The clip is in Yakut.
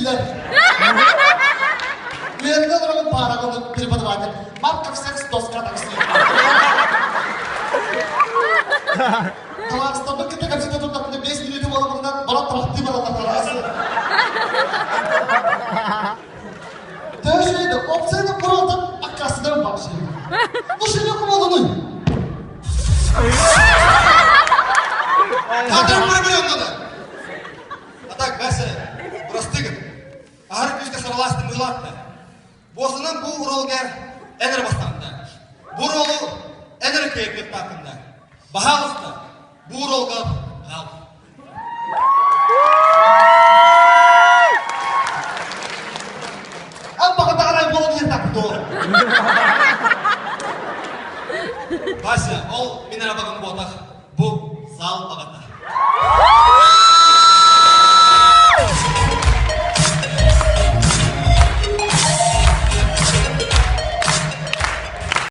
биллэр. Үөрэнэ олоробун паараҕа преподаватель Марков секс доска такси. Табаарыстарбын кытта кэпсэтэ турдахпына 5 мүнүүтэ буолабынан баран табахтыы бараллар Төһө опцияны куралтан аккаастанарым вообще. Ну широкому буолунуй. Кадрын быры надо. А так, Вася, бырастыгын. Аһар күүскэ саралаастым ыылаатта. Буосунан бу ролга эн эрэ бастаанда. Бу ролу эн эрэ кыайыахтааххын да. Баһаалыста, бу ролга хаал. Эн баҕатаҕарай буолан иһэртаахпыт дуо? Вася, ол мин эрэ баҕам буотах. Бу зал баҕата.